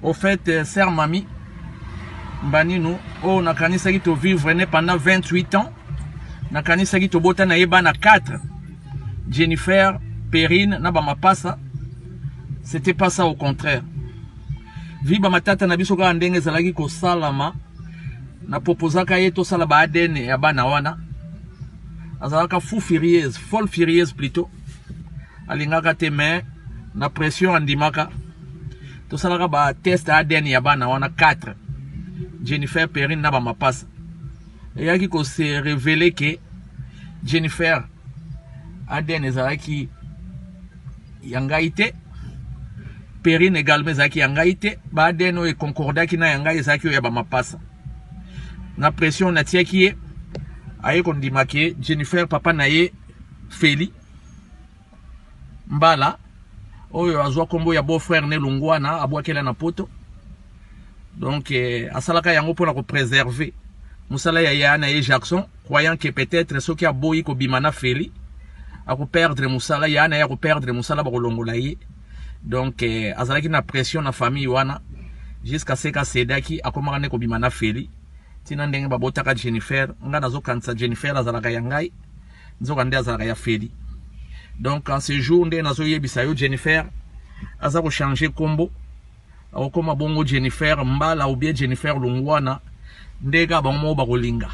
Au fait, sœur Mami Mbaninu, oyo nakanisaki tovivre ne pendant 28 ans, nakanisaki tobota na ye bana 4, Jennifer, Perrine na bamapasa. C'était pas ça, au contraire. Vi bamatata na biso kaka ndenge ezalaki kosalama, na proposaka ye tosala ba ADN ya bana wana. Azalaka fou furieuse, folle furieuse plutôt, alingaka te, mais na pression andimaka. Tosalaka batest ADN ya bana wana 4, Jennifer, Perrine na bamapasa. Eyaki kose révéler ke Jennifer, ADN ezalaki ya ngai te, Perrine également ezalaki ya ngai te. Ba ADN oyo econcordaki na ya ngai ezalaki oyo ya bamapasa. Na pression natiaki ye, aye kondima ke Jennifer, papa na ye Feli Mbala, oyo azwa nkombo ya beau frère ne Lungwana, abwakela na Poto. Donc asalaka yango mpona kopréserver mosala ya ya na ye Jackson, croyant que peut-être soki aboyi kobima na Feli, akoperdre mosala ya na ye, akoperdre mosala, bakolongola ye. Donc azalaki na pression na famille wana jusqu'à ce qu'acédaki, akomaka nde kobima na Feli, ntina ndenge babotaka Jennifer. Nga nazokanisa Jennifer azalaka ya ngai, nzoka nde azalaka ya Feli. Donc en ce jour nde nazoyebisa yo, Jennifer aza kochanger nkombo, akokóma bongo Jennifer Mbala ou bien Jennifer Lungwana, nde kaka bango moko bakolinga.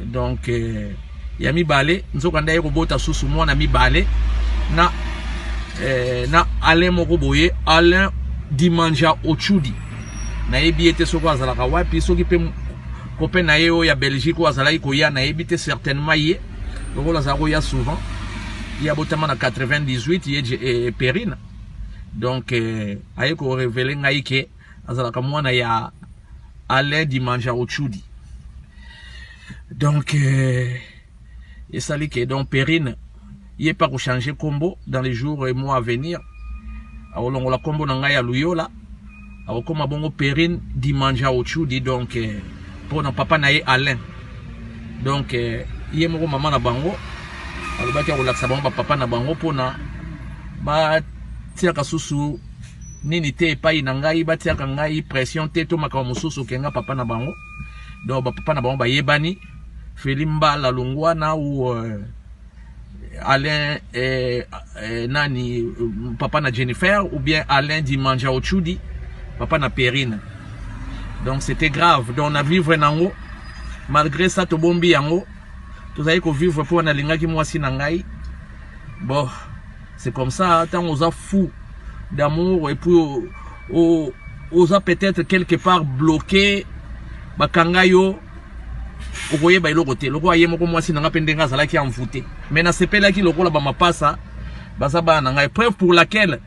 Donc ya mibale, nzoka nde aye kobota susu mwana mibale na Alain moko boye, Alain Dimanja Ochudi. Nayebi ye te soki azalaka wapi, soki mpe copain na ye oyo ya Belgique oyo azalaki koya, nayebi te. Certainement ye lokola azalaka koya souvent. Ye abotama na 98, ye Perrine. Donc aye korévéler ngai ke azalaka mwana ya Alain Dimanja Ochudi. Donc esali ke donc Perrine ye mpe akochanger nkombo dans les jours et mois à venir. Akolongola nkombo na ngai ya Luyola, akokóma bongo Perrine Dimanja Ochudi, donc mpona papa na ye Alain. Donc ye moko mama na bango alobaki akolakisa bango bapapa na bango mpona batiaka susu nini te epai na ngai, batiaka ngai pression te to makambo mosusu okenga papa na bango. Donc bapapa na bango bayebani, Feli Mbala Longwana ou Alain nani, papa na Jennifer, ou bien Alain Dimanja Ochudi, papa na Perrine. Donc c'était grave. Donc na vivre nango, malgré ça tobombi yango, tozali kovivre mpo nalingaki mwasi na ngai. Bon, c'est comme ça, ntango oza fou d'amour et puis oza peut-être quelque part bloqué, bakanga yo, okoyeba eloko te. Lokola ye moko mwasi na nga mpe ndenge azalaki envoûté, mais nasepelaki lokola bamapasa baza bana na ngai. Preuve pour laquelle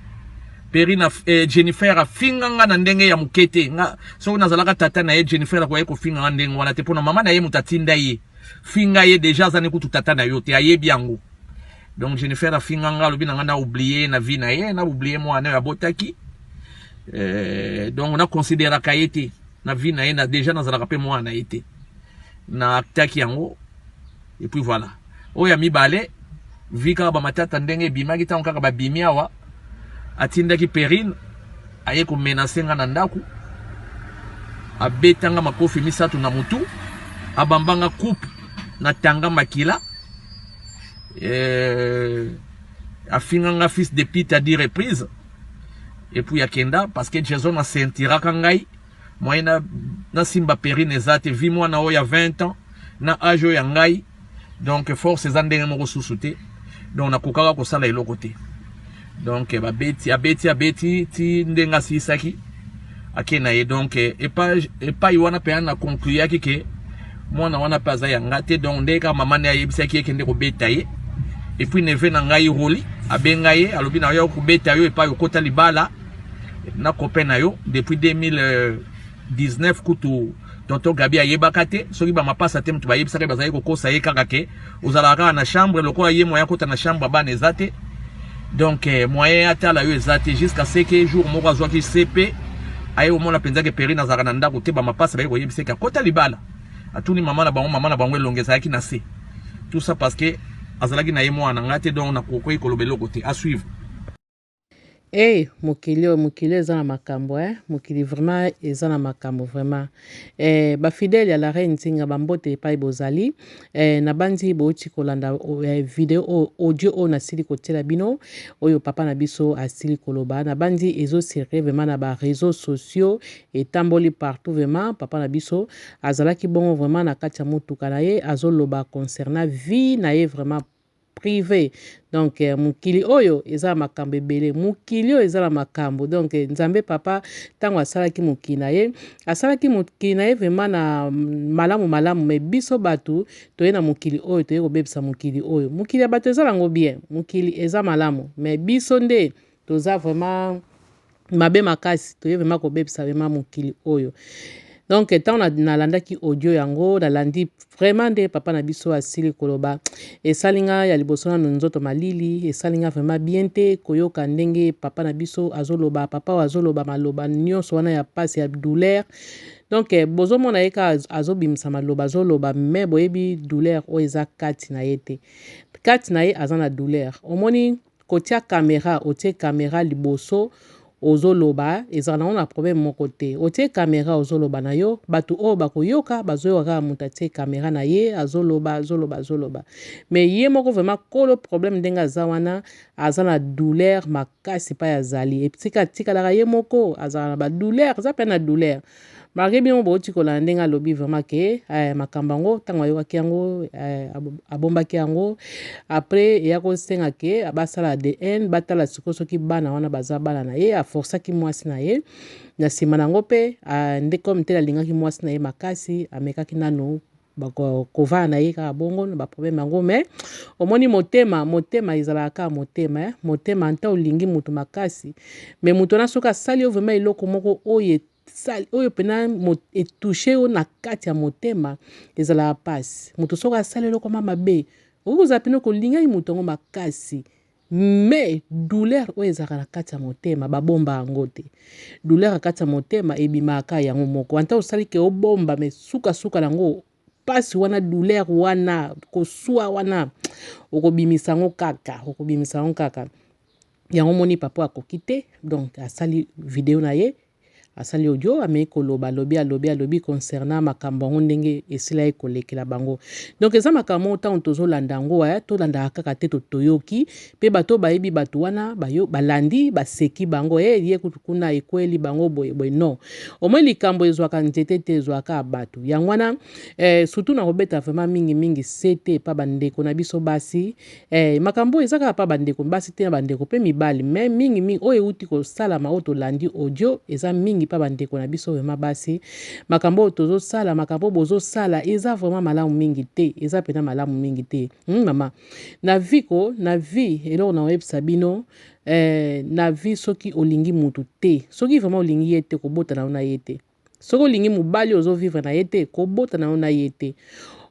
Perrine, Jennifer afinga nga na ndenge ya moke te. Nga soki nazalaka tata na ye, Jennifer akoki kofinga nga ndenge wana te, mpona mama na ye moto atinda ye finga ye. Déjà aza ne kutu tata na yo te, ayebi yango. Donc Jennifer afinga nga, alobi na nga na oublier na vie na ye, na oublier mwana oyo abotaki. Donc naconsidéraka ye te na vie na ye, na déjà nazalaka mpe mwana na ye te, na actaki yango. Et puis voilà, oyo ya mibale, vi kaka bamatata ndenge ebimaki, ntango kaka babimi awa, atindaki Perrine aye komenacer nga na ndako, abetanga makofi misato na mutu, abambanga coupe na tanga makila, afinganga fils de pute à 10 reprises et puis akenda, parce que Jason asentiraka ngai moyen na nasimba Perrine eza te, vi mwana oyo ya 20 ans na age oyo ya ngai. Donc force eza ndenge moko susu te, donc nakokaka kosala eloko te. Donc babeti, abeti, abeti ti ndenge asilisaki, ake na ye. Donc epai wana mpe na concluyaki ke mwana wana mpe aza ya nga te. Donc nde kaka mama nde ayebisaki ye kende kobeta ye. Et puis neveu na ngai Roli abenga ye, alobi na yo kobeta yo epai okota libala na copain na yo depuis 2019. Kutu tonton Gabi ayebaka te soki bamapasa te, moto bayebisaka, bazali kokosa ye kaka ke ozalaka kaka na chambre. Lokola ye moyen akota na chambre bana eza te, donc moyen atala yo eza te, jusqu'à ce que jour moko azwaki cp, aye komona mpenza ke Perrine azalaka na ndako te. Bamapasa baye koyebisa eke akota libala. Atuni mama na bango, mama na bango elongo ezalaki na se. Tout ça parce que azalaki na ye mwana na ngai te, donc nakoki koloba eloko te. À suivre. Hey, mokili oyo mokili eza na makambo eh? Mokili vraiment eza na makambo vraiment eh, bafidèle ya la reine Nzinga bambote epai bozali eh, nabanzi bouti kolanda eh, video oyo audio oyo nasili kotiela bino oyo papa na biso asili koloba. Nabanzi ezocircule vraiment na ba réseaux sociaux, etamboli partout vraiment. Papa na biso azalaki bongo vraiment na kati ya motuka na ye, azoloba concernant vie na ye vraiment privé. Donc mokili oyo eza na makambo ebele, mokili oyo eza na makambo. Donc Nzambe papa, ntango asalaki mokili na ye, asalaki mokili na ye vraiment na malamu malamu, mais biso bato toye na mokili oyo, toye kobebisa mokili oyo. Mokili ya bato eza nango bien, mokili eza malamu, mais biso nde toza vraiment mabe makasi, toye vraiment kobebisa vraiment mokili oyo. Donc ntango nalandaki audio yango, nalandi vraiment nde papa na biso asili koloba, esali nga ya liboso nano nzoto malili, esali nga vraiment bien te koyoka ndenge papa na biso azoloba. Papa oyo azoloba maloba nyonso wana ya pasi, ya douleur. Donc bozomona ye kaka azobimisa maloba, azoloba, mais boyebi douleur oyo eza kati na ye te. Kati na ye aza na douleur. Omoni, kotia caméra, otie caméra liboso, ozoloba, ezala nango na problème moko te. Otie caméra, ozoloba na yo, bato oyo bakoyoka bazoyoka kaka moto atie caméra na ye, azoloba, azoloba, azoloba. Mais ye moko vraiment kolo problème, ndenge aza wana, aza na douleur makasi epai azali. Etika atikalaka ye moko, azala na badouleur, aza mpe na douleur. Malgré bino bouti kolanda ndenge alobi vraiment ke makambo yango, ntango ayokaki yango, abombaki yango. Après eya kosenga ke basala ADN, batala sikoyo soki bana wana baza bana na ye. Aforsaki mwasi na ye na nsima na yango mpe nde comme tel alingaki mwasi na ye makasi, amekaki nanu kovanda na ye kaka bongo na baproblème yango. Mais omoni, motema, motema ezalaka kaka motema, eh? Motema, nta olingi moto makasi, mais moto wana soki asali yo vraiment eloko moko oyo oyo mpena etouche yo na kati ya motema, ezalaka mpasi. Moto soki asali eloko ma mabe, okoki kozala mpena kolingaki moto yango makasi, mais douleur oyo ezalaka na kati ya motema, babomba yango te. Douleur ya kati ya motema ebimaka yango moko. Ata osali ke obomba, mais sukasuka yango, mpasi wana, douleur wana, koswa wana, okobimisa yango kaka, okobimisa yango kaka. Yango moni papa akoki te. Donc asali video na ye, asali audio, amei koloba, alobi, alobi, alobi concernant makambo yango, ndenge esila ye kolekela bango. Donc eza makambo moko, ntango tozolanda yango, tolandaka kaka te. Toyoki mpe bato bayebi bato wana balandi, baseki bango, e ye kutu kuna ekweli bango boye boye. Non, omoi likambo ezwaka nzete te, ezwaka bato. Yango wana surtout na kobeta vraiment mingimingi se te epa bandeko na biso basi. Makambo oyo eza kaka mpa bandeko basi te, na bandeko mpe mibali, mais mingimingi oyo euti kosalama, oyo tolandi audio, eza mingi mpa bandeko na biso vraiment basi. Makambo oyo tozosala, makambo oyo bozosala, eza vraiment malamu mingi te, eza mpena malamu mingi te. Mama na vie ko na vie, eloko na oyebisa bino, na vie, soki olingi mutu te, soki vraiment olingi ye te, kobota na yo na ye te. Soki olingi mobali ozovivre na ye te, kobota na yo na ye te.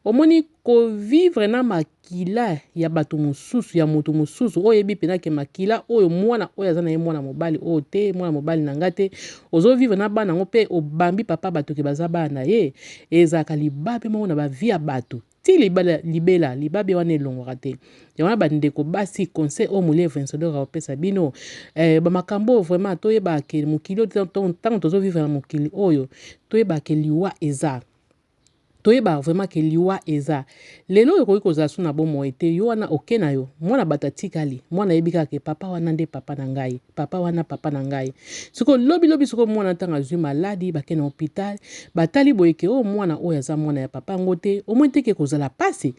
Omoni, kovivre na makila ya bato mosusu, ya moto mosusu oyo oyebi mpena ke makila oyo, mwana oyo aza na ye, mwana mobali oyo te, mwana mobali na nga te, ozovivre na bana yango mpe obambi papa bato ke baza bana na ye, ezalaka libabe moko na bavie ya bato ti libela, libela. Libabe wana elongwaka te. Yango wana, bandeko basi, conseil oyo Molie Vencedor akopesa bino, bamakambo oyo vraiment, toyebaka ke mokili oyo, ntango tozovivre na mokili oyo, toyebaka ke liwa eza. Toyebaka vraiment ke liwa eza. Lelo oyo ekoki kozala so na bomoi te, yo wana oke na yo, mwana bato atikali, mwana ayebi kaka ke papa wana nde papa na ngai, papa wana papa na ngai. Sikoyo lobilobi, sikoyo mwana ntango azwi maladi, bake na hôpital, batali boye ke oyo mwana oyo aza mwana ya papa yango te, omoi te ke kozala pasi.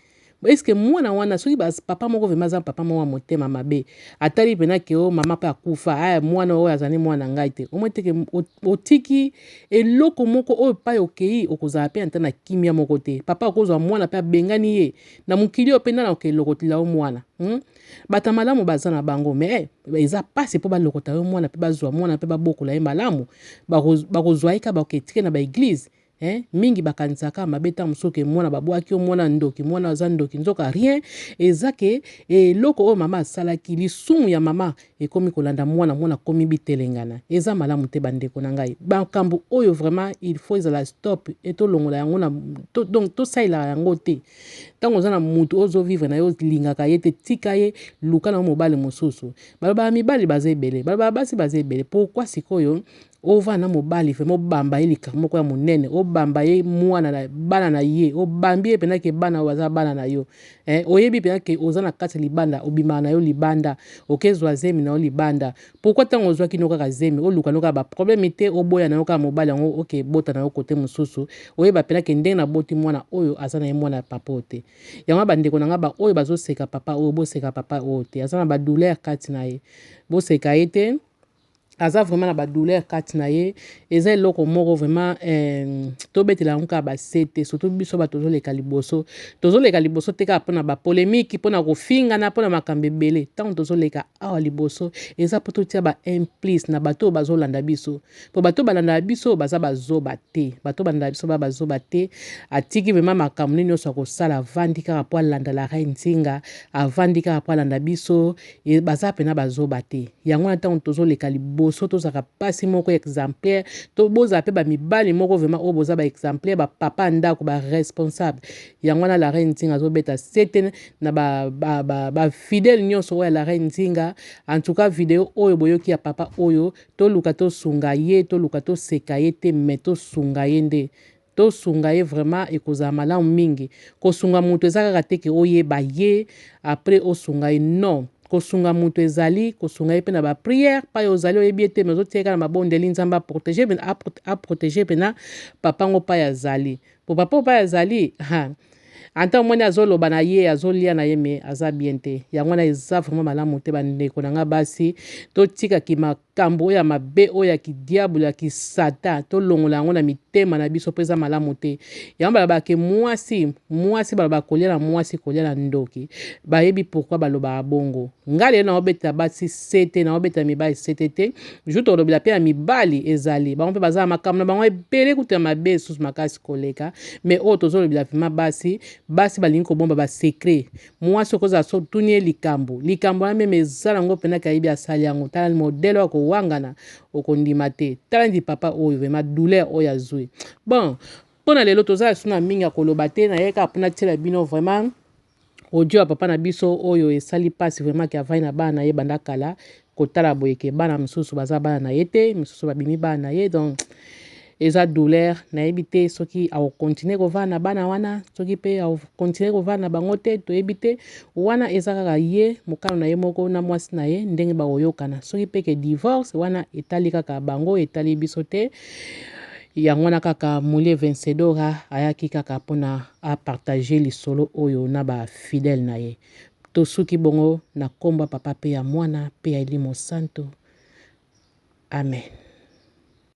Est-ce mwana wana, soki papa moko vraiment aza papa moko ya motema mabe, atali mpena ke o mama mpe akufa, aya mwana oyo azali mwana ngai te, omoi te ke otiki eloko moko oyo pai okei, okozala mpe ata na kimia moko te. Papa akozwa mwana mpe abengani ye na mokili oyo mpe nana okelokotela yo mwana, Bato ya malamu baza na bango, mais eza mpasi mpo balokota yo mwana mpe bazwa mwana mpe babokola ye malamu. Bakozwa ye kaka, baketike na baéglise. Eh, mingi bakanisaka mabe ntango mosusu ke mwana babwaki yo mwana ndoki mwana aza ndoki nzoka rien eza ke eloko oyo mama asalaki lisumu ya mama ekomi kolanda mwana mwana akomi bitelengana eza malamu te bandeko na ngai makambo oyo vraiment il faut ezala stop e tolongola yango na to, donc tosalelaka yango te ntango oza na mutu ozovivre na ye olingaka ye te tika ye luka na yo mobali mosusu balobaka mibali baza ebele balobaka basi baza ebele pourquoi sikoyo ovanda na mobali vraiment obamba ye likambo moko ya monene obamba ye mwana na bana na ye obambi ye mpenza ke bana oyo baza bana na yo eh, oyebi mpenza ke oza na kati ya libanda obimaka na yo libanda okezwa zemi na yo libanda pourkui ntango ozwaki no kaka zemi oluka no kaka baproblème te oboya na yo kaka mobali yango oke bota na yo kote mosusu oyeba mpenza ke ndenge naboti mwana oyo aza na ye mwana ya papa oyo te yango bandeko na ngai baoyo bazoseka papa oyo boseka papa oyo te aza na badouleur kati na ye boseka ye te aza vraiment na ba douleur kati na ye eza eloko moko vraiment eh, tobetela yango kaka basete surtout biso bato tozoleka liboso tozoleka liboso te kaka mpona bapolemiki mpona kofingana mpona makambo ebele ntango tozoleka awa liboso eza mpo totia ba implice na bato oyo bazolanda biso mpo bato oyo balandaka biso baza bazoba te bato oyo balandaka biso ba bazoba te atiki vraiment makambo nini nyonso akosala avandi kaka mpo alanda la reine nzinga avandi kaka mpo alanda biso e, baza mpena bazoba te yango wana ntango tozoleka liboso tozalaka mpasi moko exemplaire to bozala mpe bamibali moko vraiment oyo boza baexemplaire bapapa ya ndako baresponsable yango wana la reine nzinga azobeta sete na bafidèle ba, ba, ba nyonso oyo ya la reine nzinga en tout cas video oyo boyoki ya papa oyo toluka tosunga ye toluka toseka ye te me tosunga ye nde tosunga ye vraiment ekozala malamu mingi kosunga moto eza kaka te ke oyeba ye après osunga ye non kosunga moto ezali kosunga ye mpe na baprière pai ozali oyebi ye te me ozotia ye kaka na mabondeli nzambe aprotege aprotege mpena papa ngo pai azali po papa pai azali ha ata omoni azoloba na ye azolia na ye me aza bien te yango wana eza vraiment malamu te bandeko na nga basi totika kimakambo oyo ya mabe oyo ya kidiabolo ya kisata tolongola yango na mitema na biso mpo eza malamu te yango balobaka ke mwasi mwasi balobaka kolia na mwasi kolia na ndoki bayebi pourkui balobaka bongo Nga lelo naobetela basi sete naobetela mibali sete te jour tokolobela mpe ya mibali ezali bango mpe baza na makambo na bango ebele kutu ya mabe lisusu makasi koleka mais oyo tozolobela vraimen basi basi balingi kobomba basecret mwasi okozala so otuni ye likambo likambo wana meme eza nango mpenza kayebi asali yango tala modele oyo akowangana okondima te tala ndi papa oyo vraimen douleur oyo azwi bon mpo na lelo toza lisusu na mingi ya koloba te naye kaka mpo natiela bino vraiment audio ya papa na biso oyo esali mpasi vraiment ke avandi na bana na ye banda kala kotala boye ke bana mosusu baza bana na ye te mosusu babimi bana na ye donc eza douleur nayebi te soki akokontinue kovanda na bana wana soki mpe akokontinue kovanda na bango te toyebi te wana eza kaka ye mokano na ye moko na mwasi na ye ndenge bakoyokana soki mpe ke divorce wana etali kaka bango etali biso te yango wana kaka Mulie Vencedora ayaki kaka mpona a partager lisolo oyo na ba fidèles na ye. Tosuki bongo na kombo ya Papa pe ya Mwana pe ya Elimo Santu. Amen.